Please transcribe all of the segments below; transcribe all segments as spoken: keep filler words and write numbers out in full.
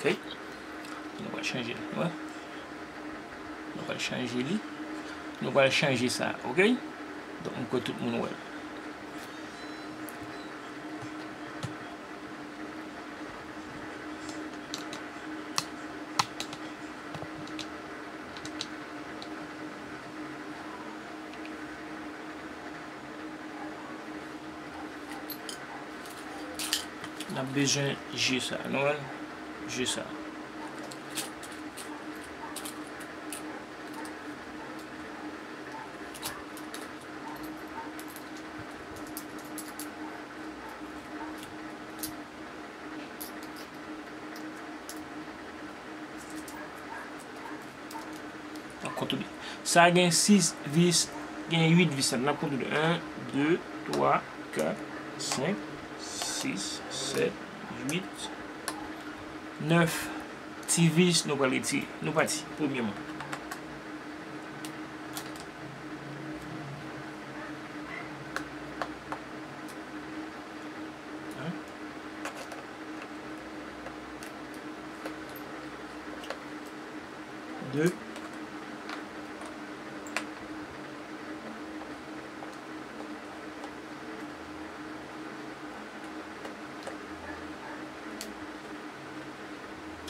Ok? Nou pral chanje li, wè. Nou pral chanje li. Nou pral chanje sa, ok? Donk, m kwè tout moun wè l. N ap bezwen je sa, nou wè l? Je sa. Ankò tou de. Sa gen sis vis, gen uit vis la. N ap konte tou de. En, de, twa, kat, senk, sis, sèt, uit, nèf ti vis nou pral retire. Nou pati, premyèman. Hein? De.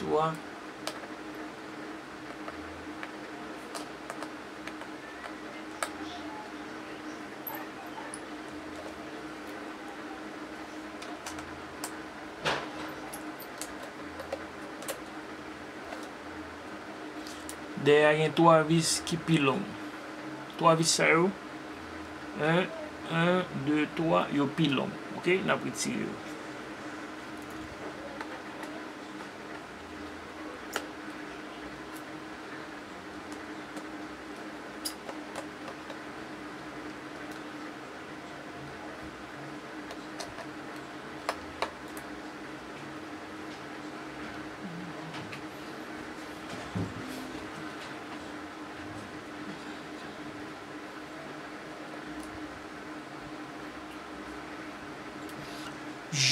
Twa. Dèyè a gen twa vis ki pi long. Twa vis sa yo, en, en, de, twa, yo pi long. Ok, n ap retire yo.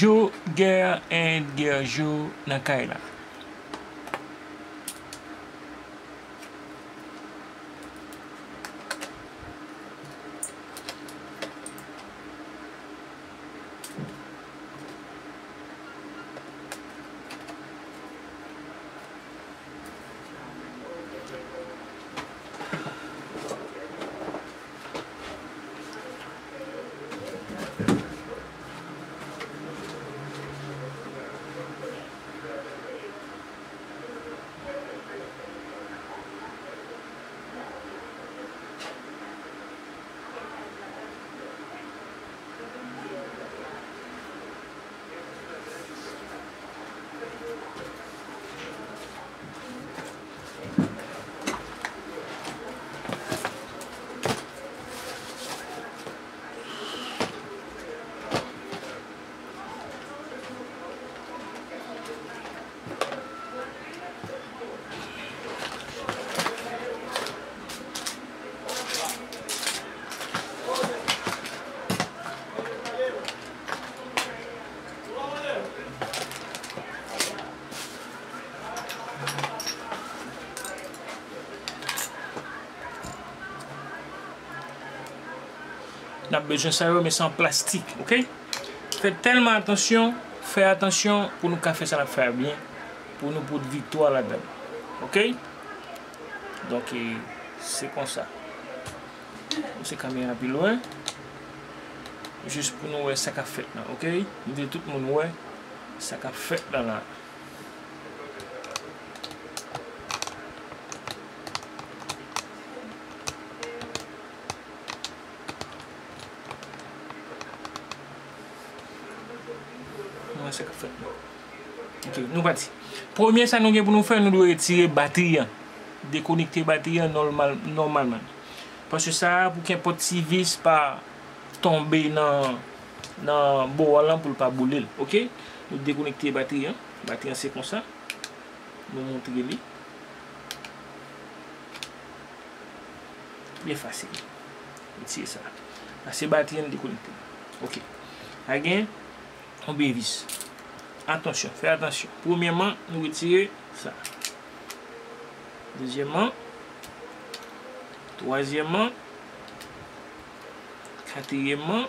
Jogè and Gèjo nan kay la. N ap bezwen sa yo, men se an plastik, ok? Fè tèlman atansyon, fè atansyon pou nou ka fè sa n ap fè a byen, pou nou pot viktwa ladan l, ok? Donk, e, se konsa. Pouse kamera pi lwen, jis pou nou wè sa k ap fèt la, ok? M vle tout moun wè sa k ap fèt la la. Mwen wè sa k ap fèt la. Ok, nou pati. Premye sa nou gen pou nou fè, nou dwe retire batri an. Dekonekte batri an nòmal, nòmalman. Paske sa a, pou kenpòt ti vis pa tonbe nan, nan bowal lan pou l pa boule l, ok? Nou dekonekte batri an. Batri an se konsa. Nou montre li. Byen fasil. Retire sa. Sa se batri an dekonekte. Ok. A gen yon bevis. Atansyon, fè atansyon. Premyèman, nou retire sa. Dezyèmman, twazyèmman, katriyèmman,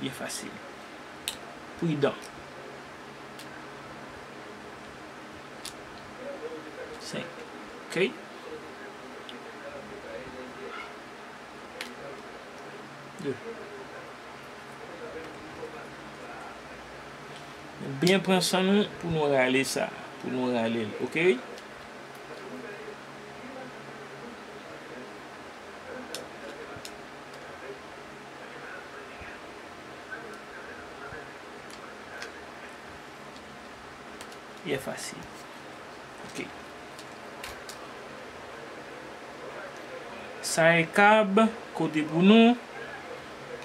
byen fasil. Pridan. Senk. Ok? De. Byen pran san nou pou nou rale sa, pou nou rale l, ok? Byen fasil. Ok. Sa e kab kote pou nou.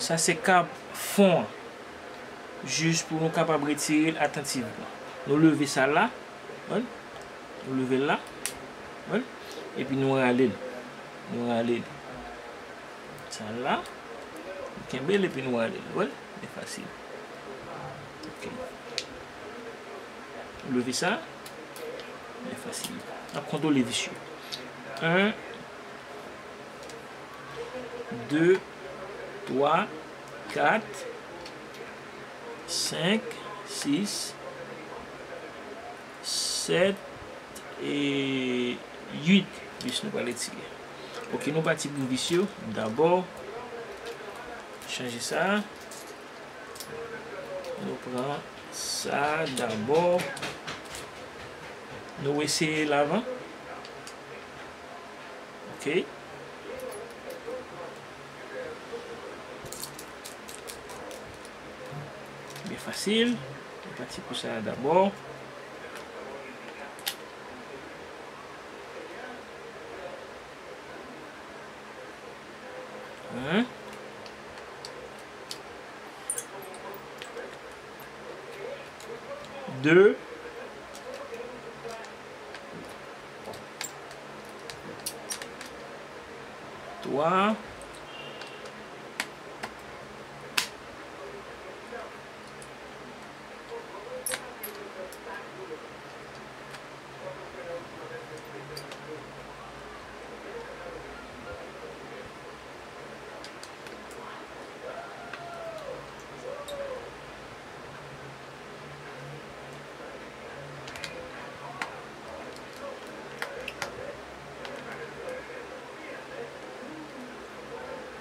Sa se kab fon an. Jis pou nou kapab retire l atantivman. Nou leve sa la. Wè? Nou leve l la. Wè? Epi nou rale l. Nou rale l. Sa la. Nou kenbe l epi nou rale l. Wè? Byen fasil. Ok. Leve sa. Byen fasil. N ap kontwole vis yo. En, de, twa, kat, senk, sis, sèt e uit vis nou pral retire. Ok, nou pati pou vis yo. Dabò, chanje sa. Nou pran sa dabò. Nou eseye l avan. Ok. Byen fasil. Nou pati pou sa dabò. Hein? De. Twa.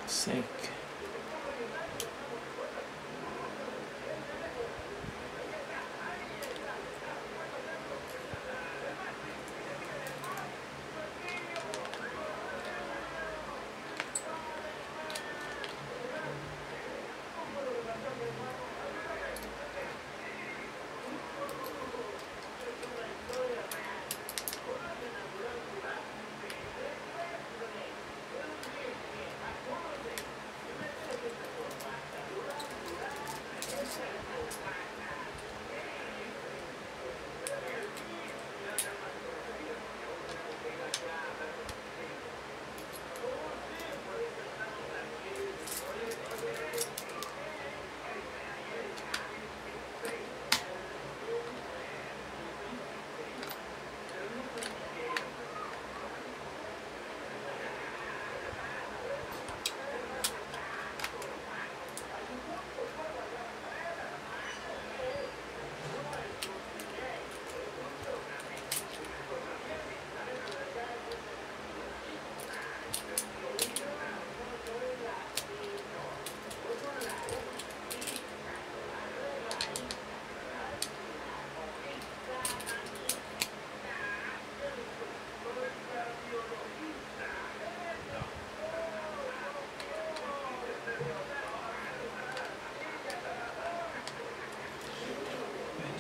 Senk.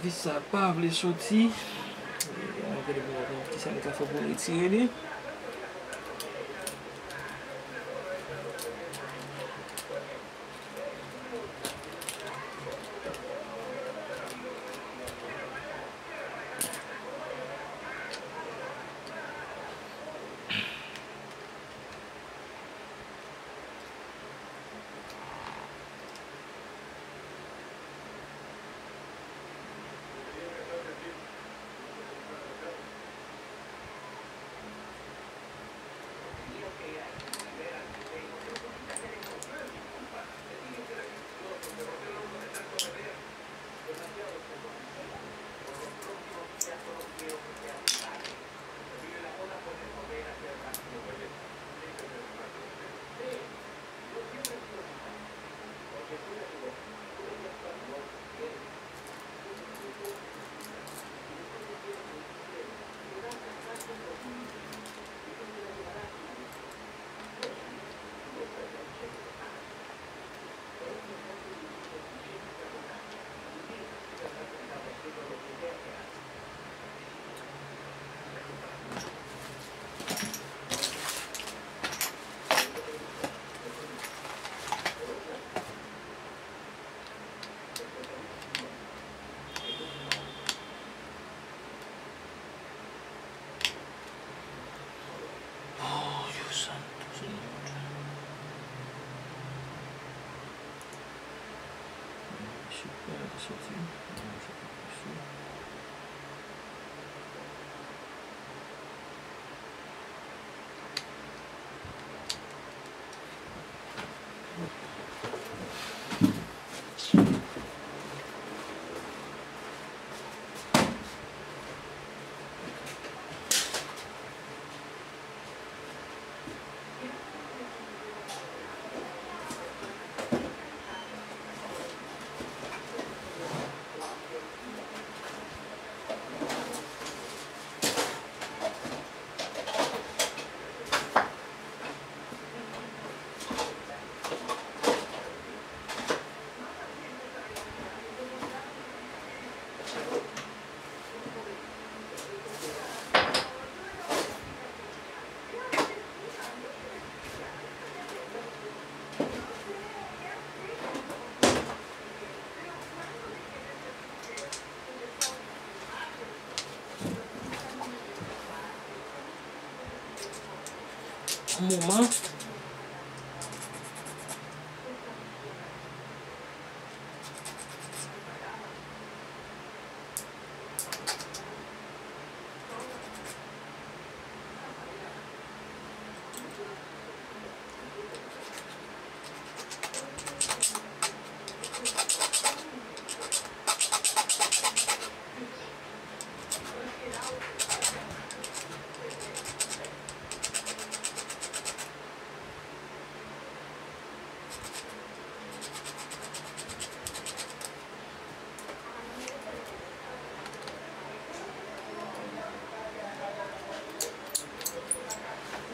Vis sa pa vle soti. N ap gade pou n wè kisa n ka fè pou n retire li. Sa te soti. Yon moman.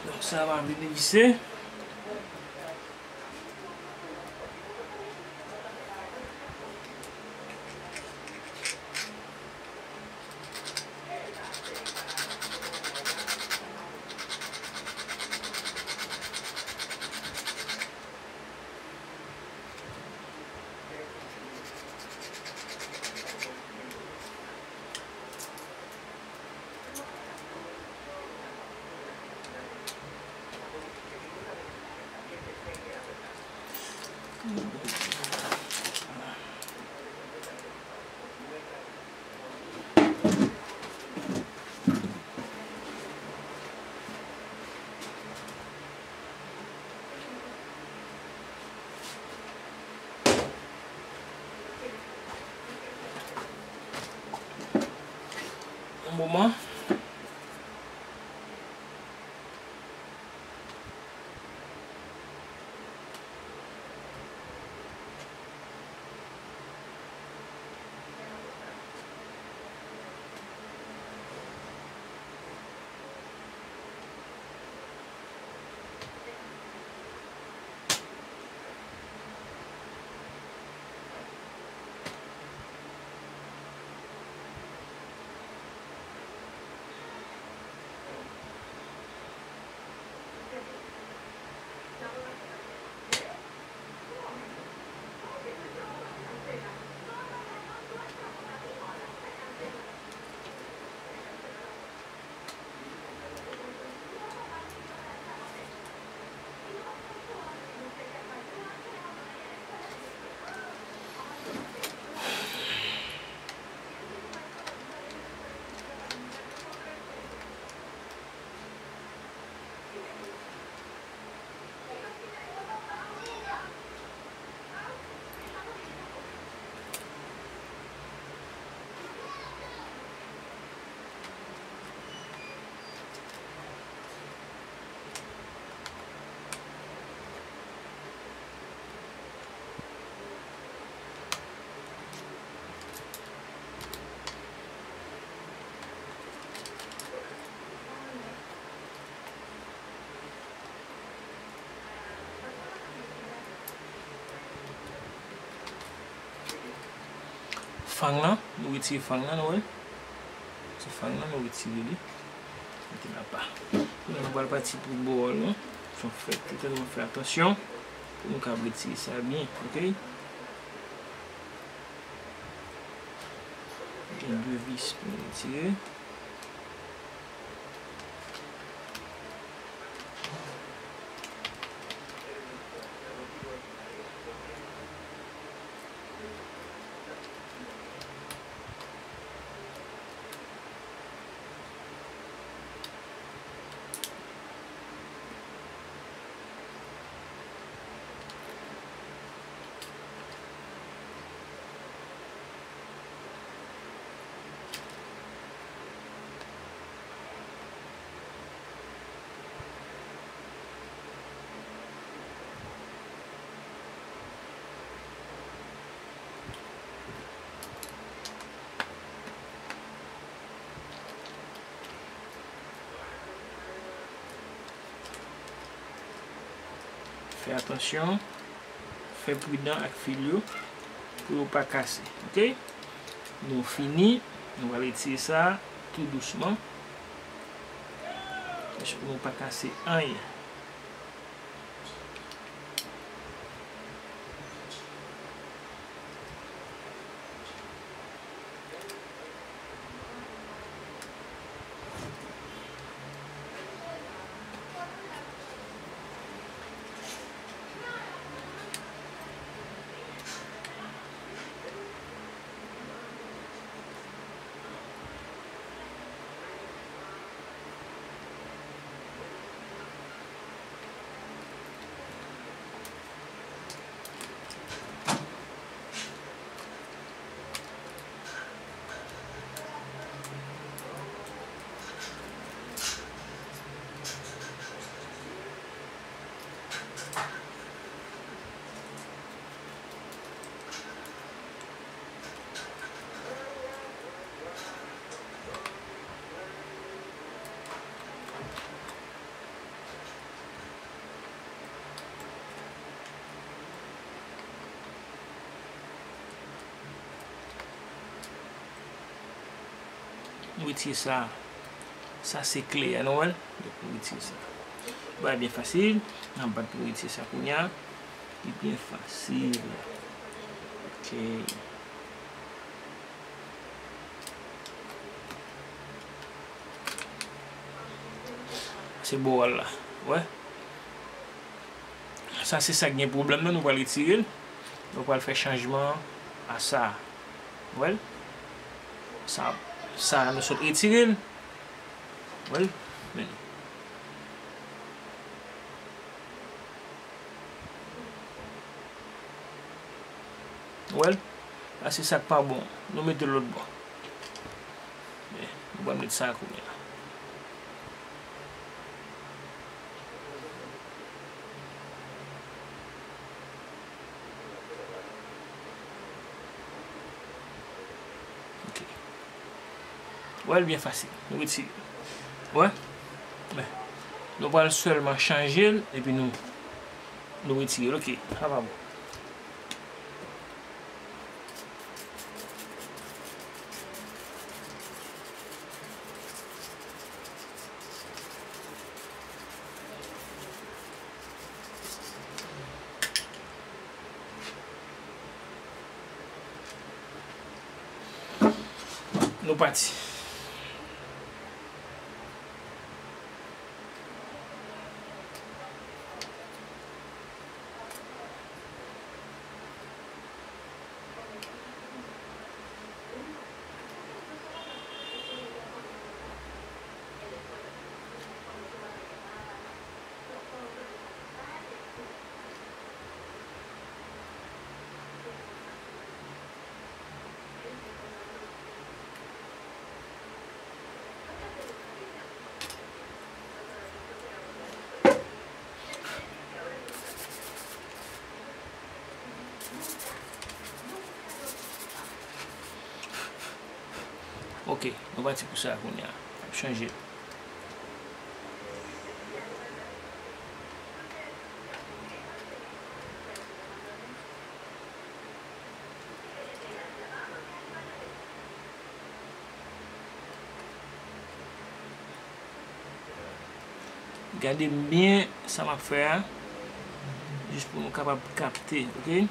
Donk, sa va vin vise. Yon moman. Fang lan, nou retire fang lan, nou wè. Ti fang lan, nou retire li. Mete l apa. Kounye a, nou pral pati pou bòl nou. Fè, fè, tèlman fè atansyon pou nou kab retire sa byen, oke? Gen de vis pou nou retire. Atansyon, fè pridan ak fil yo pou yo pa kase, oke? Nou fini, nou pral retire sa tou dousman. Jis pou nou pa kase anyen. Nou retire sa. Sa se kle a, nou wè l? Donk, nou retire sa. Bagay byen fasil. N ap bat pou nou retire sa kounye a. Li byen fasil. Ok. Se bò a la. Wè? Sa se sa k gen pwoblèm nan, nou pral retire l. Nou pral fè chanjman a sa. Wè l? Sa, sa nou sot retire l. Wè l? Men. Wè l? Sa se sa k pa bon. Nou mete l lòt bò. Men, nou pral met sa kounye a. Ok. Wè l byen fasil. Nou retire. Wè? Men, nou pral sèlman chanje l epi nou, nou retire l. Ok, sa pa bon. Nou pati. Ok, nou pati pou sa kounye a. N ap chanje. Gade byen sa m ap fè a, jis pou nou kapab kapte, ok?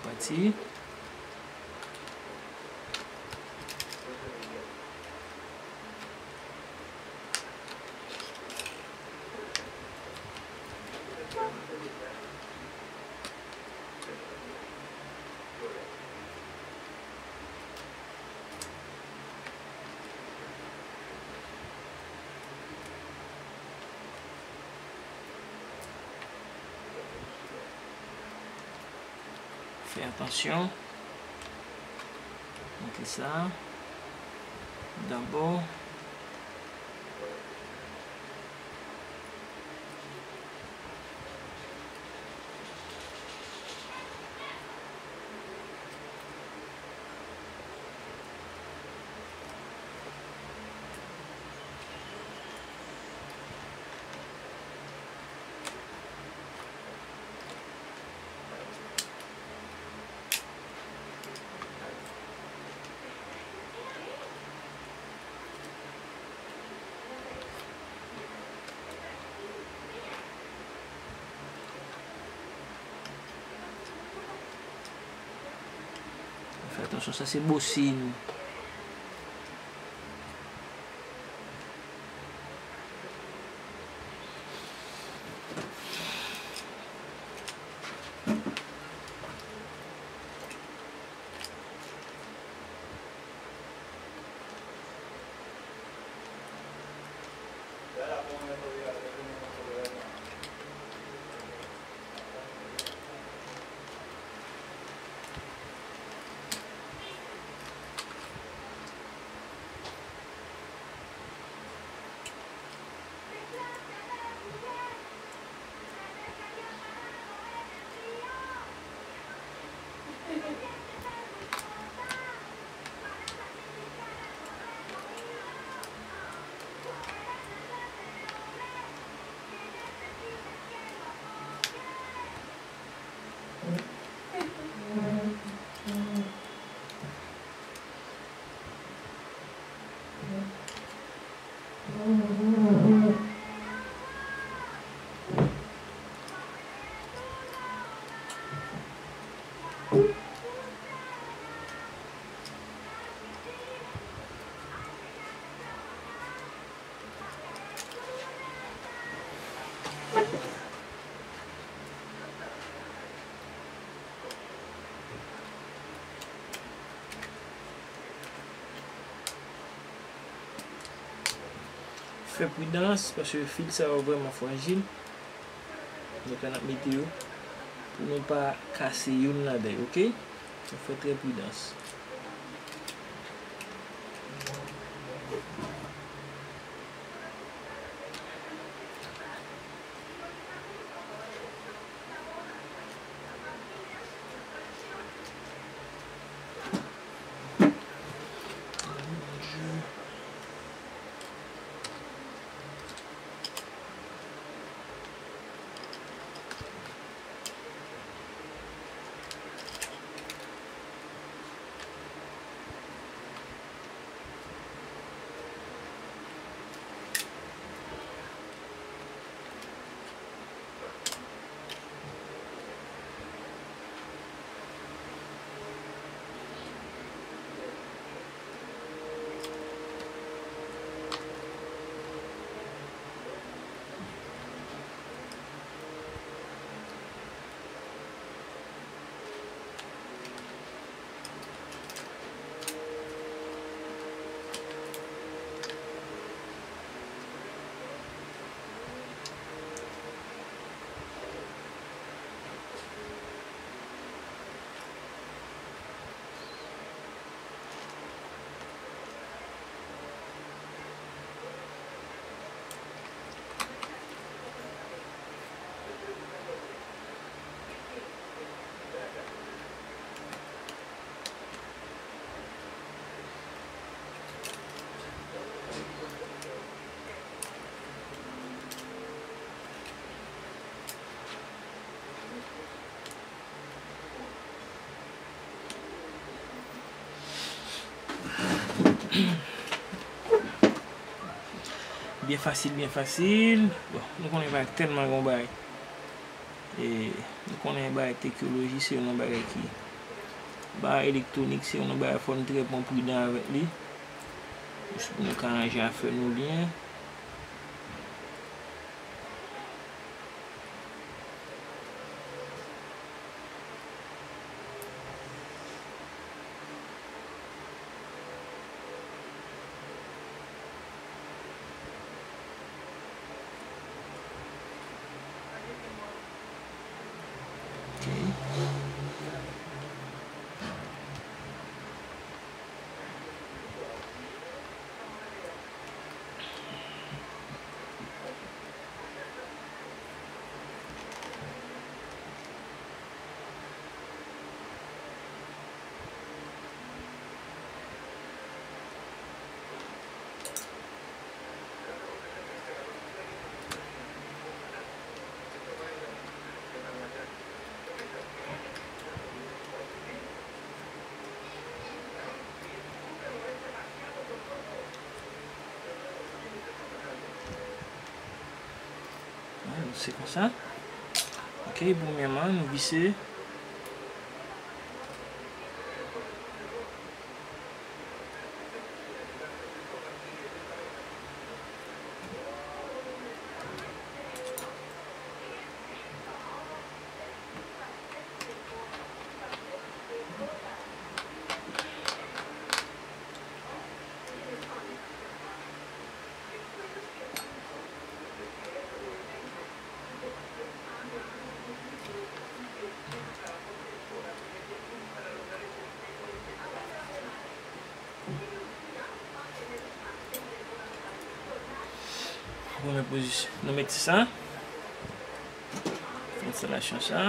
Pati. Fè atansyon. Monte sa. Dabò. Fè atansyon, sa se bosin. Fè pridans, paske fil sa yo vrèman frajil. Donk la, n ap mete yo pou nou pa kase youn ladan yo, oke? Nou fè trè pridans. Byen fasil, byen fasil. Bon, nou konnen pa tèlman gen yon bagay. E, nou konnen bagay teknoloji, se yon bagay ki, bagay elektwonik, se yon bagay fò n trè bon pridan avèk li. Jis pou nou ka ranje afè nou byen. Bon, se konsa. Ok, premyèman, nou vise. Premye pozisyon. Nou mete sa. Enstalasyon sa.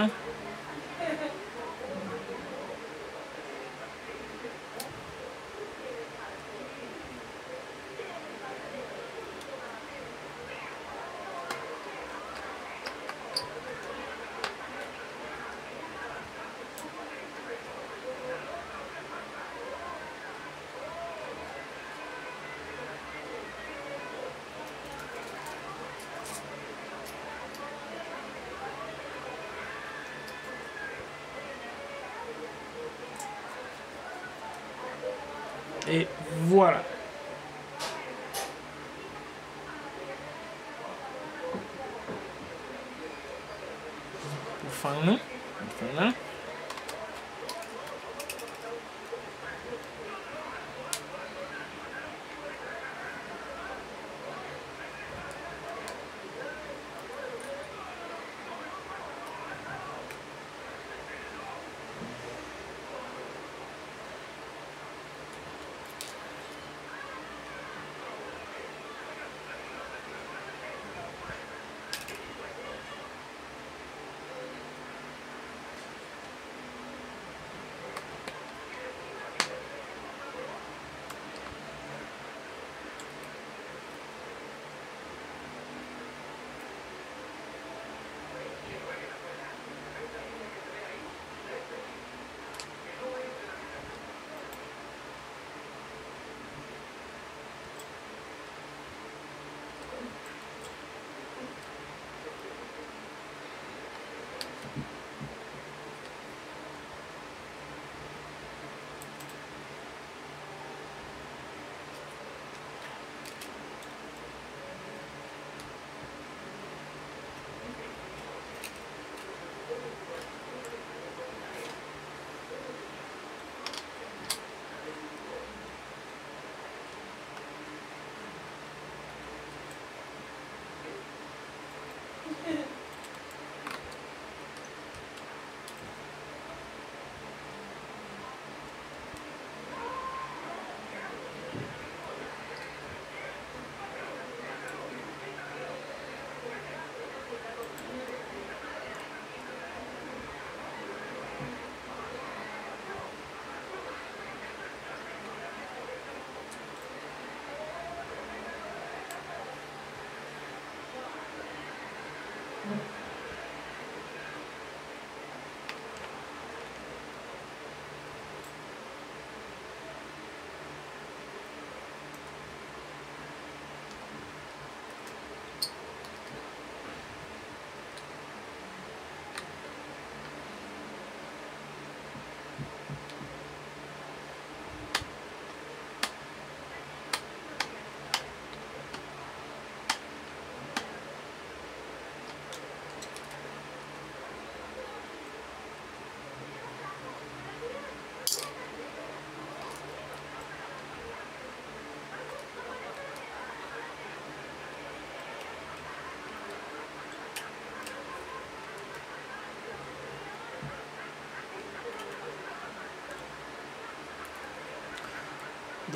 E vwala. Pou fann nan. Pou fann nan.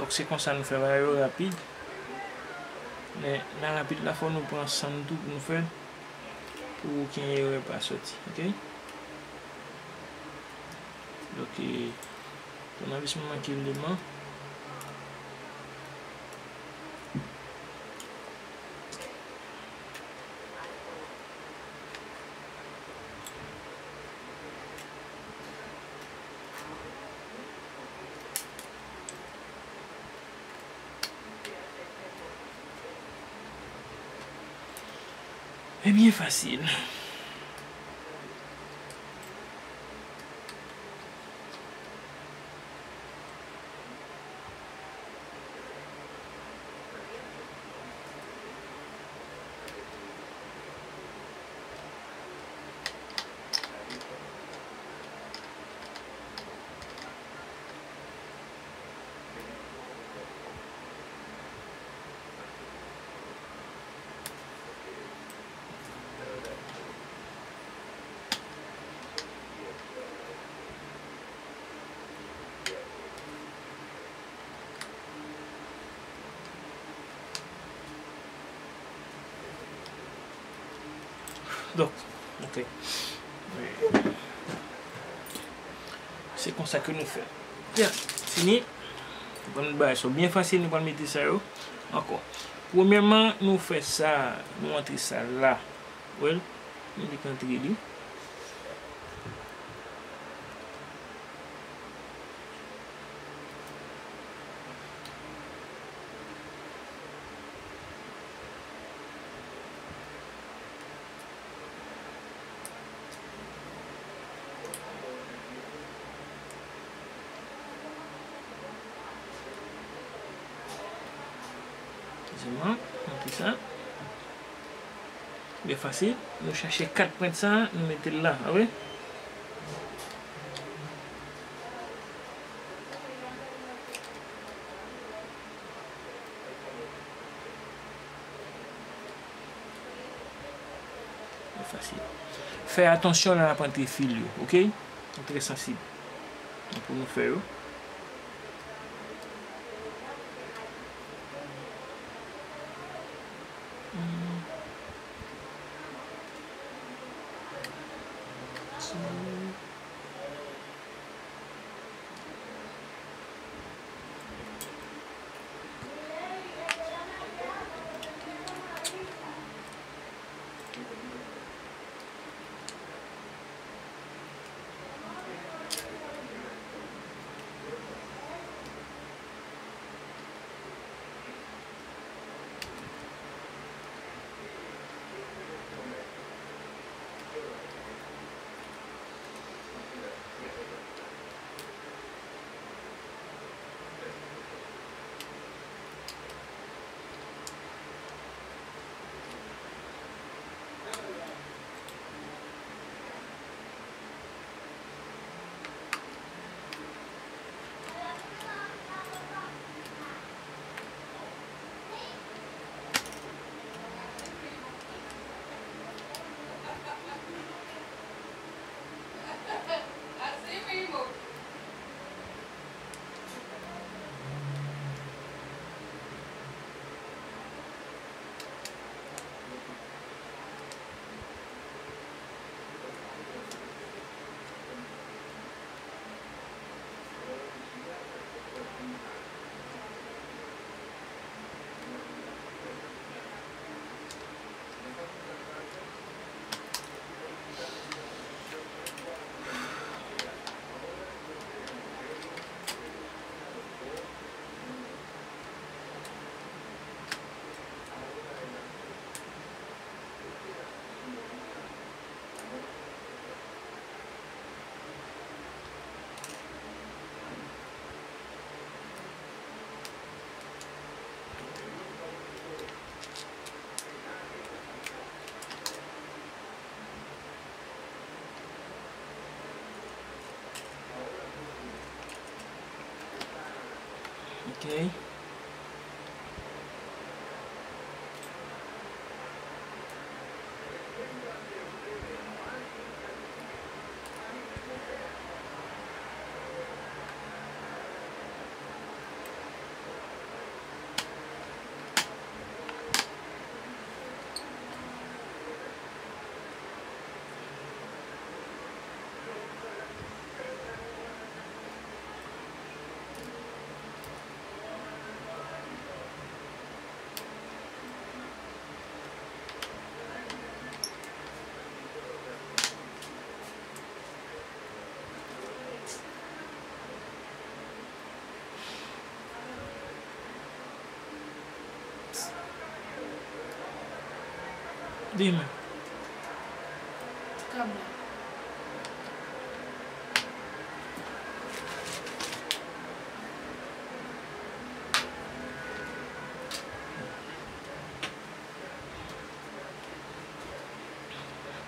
Donk, se konsa nou fè bagay yo rapid. Men, nan rapid la, fò nou pran san n tou pou nou fè l, pou okenn erè pa sòti, oke? Donk, e, tounavis mwen manke eleman. E byen fasil. Donk, ok. Se konsa ke nou fè. Ya, fini. Nou pral met bagay sa yo byen fasil, nou pral mete sa yo ankò. Premyèman, nou fè sa, nou antre sa la. Wè l, nou lik antre li. Sèlman, montre sa. Byen fasil. Nou chache kat pwent sa, nou mete l la, a wi. Byen fasil. Fè atansyon lè n ap antre fil yo, ok? Nou trè sansib. Pou nou fè yo. Ok. Di mwen. Kab la.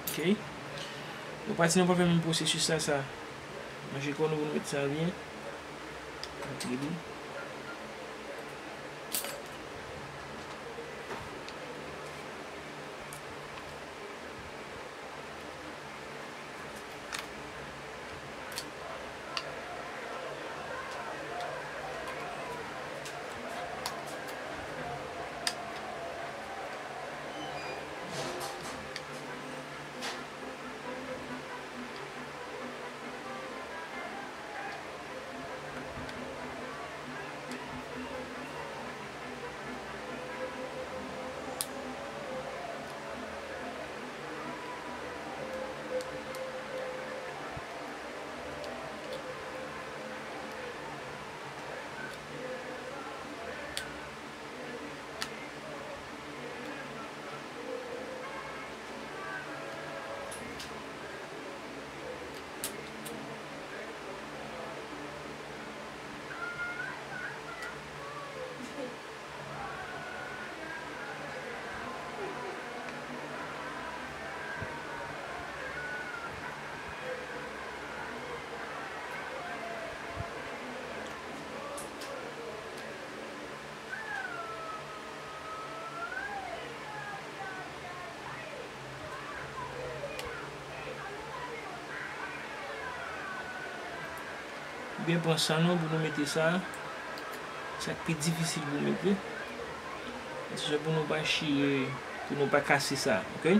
Ok. Nou pati, nou pa fè menm pwosesis la, sa. Manje kò nou pou nou met sa byen. Antre li. Byen pran san nou pou nou mete sa. Sa k pi difisil pou mete. Se pou nou pa chire, pou nou pa kase sa, oke?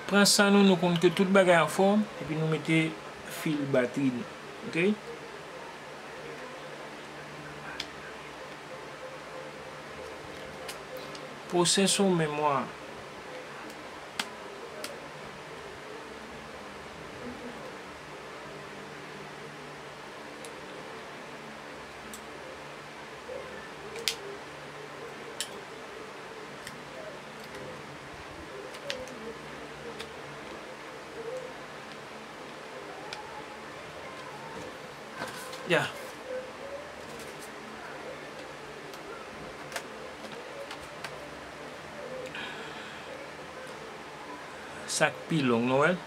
Pran san nou, nou konn ke tout bagay anfòm, epi nou mete fil batri nou. Oke? Pwosesè memwa. Ya. Sa k pi long, nou wè l?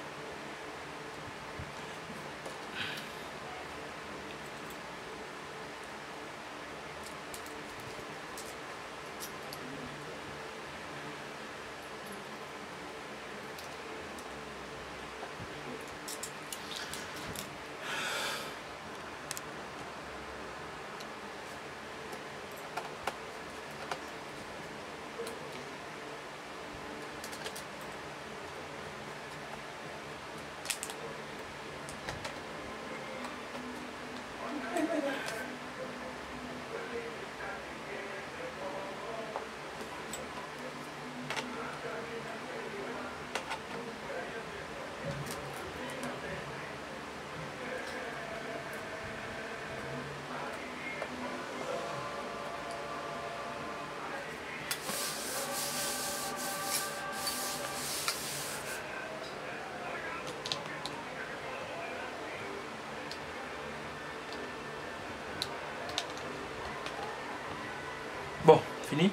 Bon, fini.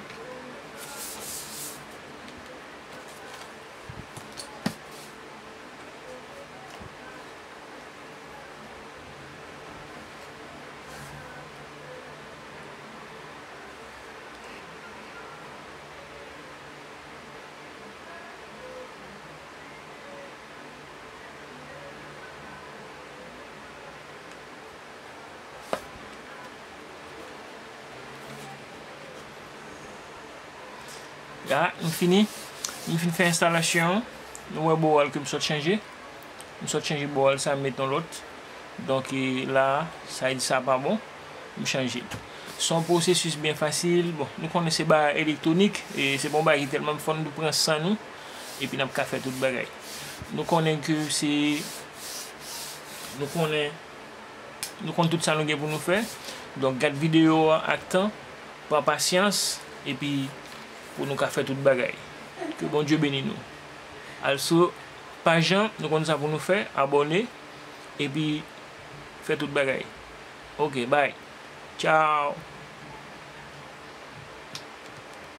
Ya, m fini. M fin fè enstalasyon an. Nou wè bowal ke m sot chanje. M sot chanje bowal sa, m met yon lòt. Donk, e, la, sa vle di sa pa bon. M chanje l. Se yon pwosesis byen fasil. Bon, nou konnen se bagay elektwonik, e se pa yon bagay ki tèlman fò, nou pran san nou, epi n ap ka fè tout bagay. Nou konnen ke se, nou konnen, nou konn tout sa nou gen pou nou fè. Donk, gad videyo a ak tan, pran pasyans, epi pou nou ka fè tout bagay. Ke Bondye beni nou. Al sou paj lan, nou konn sa pou nou fè, abòne, epi fè tout bagay. Oke, bye. Tchao.